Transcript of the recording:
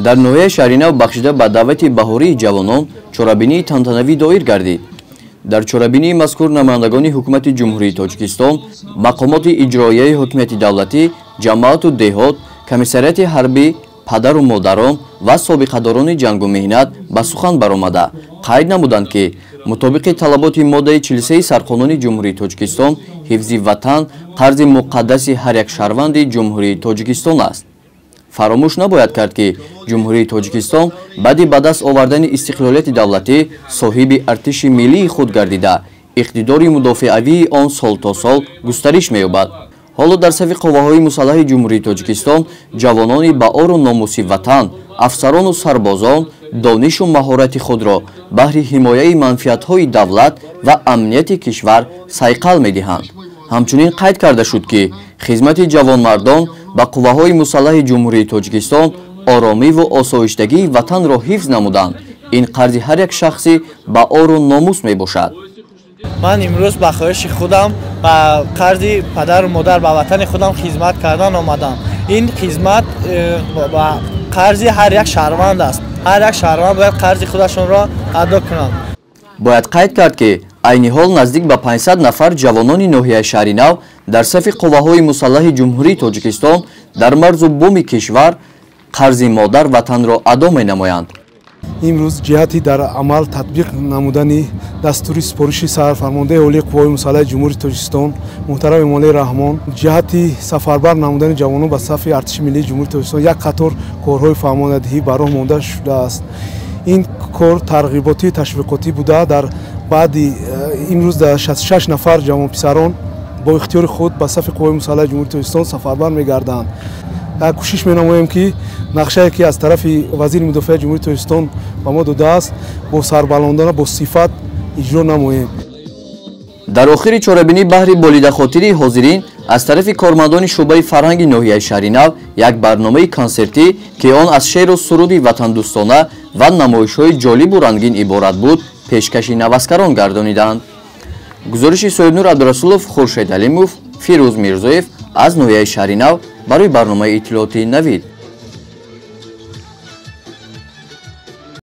Дар ноҳияи Шаҳринав бахшида ба даъвати баҳории ҷавонон чорабинии тантанавӣ доир гардид. Дар чорабинии мазкур намояндагони ҳукумати Ҷумҳурии Тоҷикистон, мақомоти иҷроияи ҳокимияти давлатӣ, ҷамоату деҳот, комиссариати ҳарбӣ, падару модарон ва собиқадорони ҷангу меҳнат ба сухан баромада қайд намуданд, ки мутобиқи талаботи моддаи 43 Сарқонуни Ҷумҳурии Тоҷикистон ҳифзи ватан қарзи муқаддаси ҳар як шаҳрванди Ҷумҳурии Тоҷикистон аст. Фаромӯш набояд кард, ки Ҷумҳурии Тоҷикистон баъди ба даст овардани истиқлолияти давлатӣ соҳиби артиши миллии худ гардида, иқтидори мудофиавии он сол то сол густариш меёбад. Ҳоло дар сафи қувваҳои мусаллаҳи Ҷумҳурии Тоҷикистон ҷавонони ба ору номуси ватан, афсарону сарбозон донишу маҳорати худро баҳри ҳимояи манфиатҳои давлат ва амнияти кишвар сайқал медиҳанд. Ҳамчунин қайд карда шуд, ки хизмати ҷавонмардон ба қувваҳои мусаллаҳи Ҷумҳурии Тоҷикистон оромиву осоиштагии ватанро ҳифз намуданд. Ин қарзи ҳар як шахси ба ору номус мебошад. Ман имрӯз ба хоҳиши худам ба қарзи падару модар ба ватани худам хизмат кардан омадам. Ин хизмат ба қарзи ҳар як шаҳрванд аст. Ҳар як шаҳрванд бояд қарзи худашонро адо кунанд. Бояд қайд кард, ки айни ҳол наздик ба 500 нафар ҷавонони ноҳияи Шаҳринав дар сафи қувваҳои мусаллаҳи Ҷумҳурии Тоҷикистон дар марзу буми кишвар қарзи модар ватанро адо менамоянд. Имрӯз ҷиҳати дар амал татбиқ намудани дастури супориши сарфармондаи олии қувваҳои мусаллаҳи Ҷумҳурии Тоҷикистон муҳтарам Эмомалӣ Раҳмон ҷиҳати сафарбар намудани ҷавонон ба сафи артиши миллии Ҷумҳурии Тоҷикистон як қатор корҳои фаҳмонадиҳӣ ба роҳ монда шудааст. Ин кор тарғиботӣ ташвиқотӣ буда, дар баъди имрӯз дар 66 нафар ҷавонписарон бо ихтиёри худ ба сафи қувваҳои мусаллаҳи Ҷумҳурии Тоҷикистон сафарбар мегарданд. Кӯшиш менамоем, ки нақшае, ки аз тарафи вазири мудофиаи Ҷумҳурии Тоҷикистон ба мо додааст, бо сарбаландона, бо сифат иҷро намоем. Дар охири чорабинӣ баҳри болидахотирии ҳозирин аз тарафи кормандони шӯъбаи фарҳанги ноҳияи Шаҳринав як барномаи консертӣ, ки он аз шеъру суруди ватандӯстона ва намоишҳои ҷолибу рангин иборат буд, пешкаши наваскарон гардониданд. Гузориши Соҳибнур Абдурасулов, Хуршед Алимов, Фирӯз Мирзоев аз ноҳияи Шаҳринав барои барномаи иттилоотии Навид.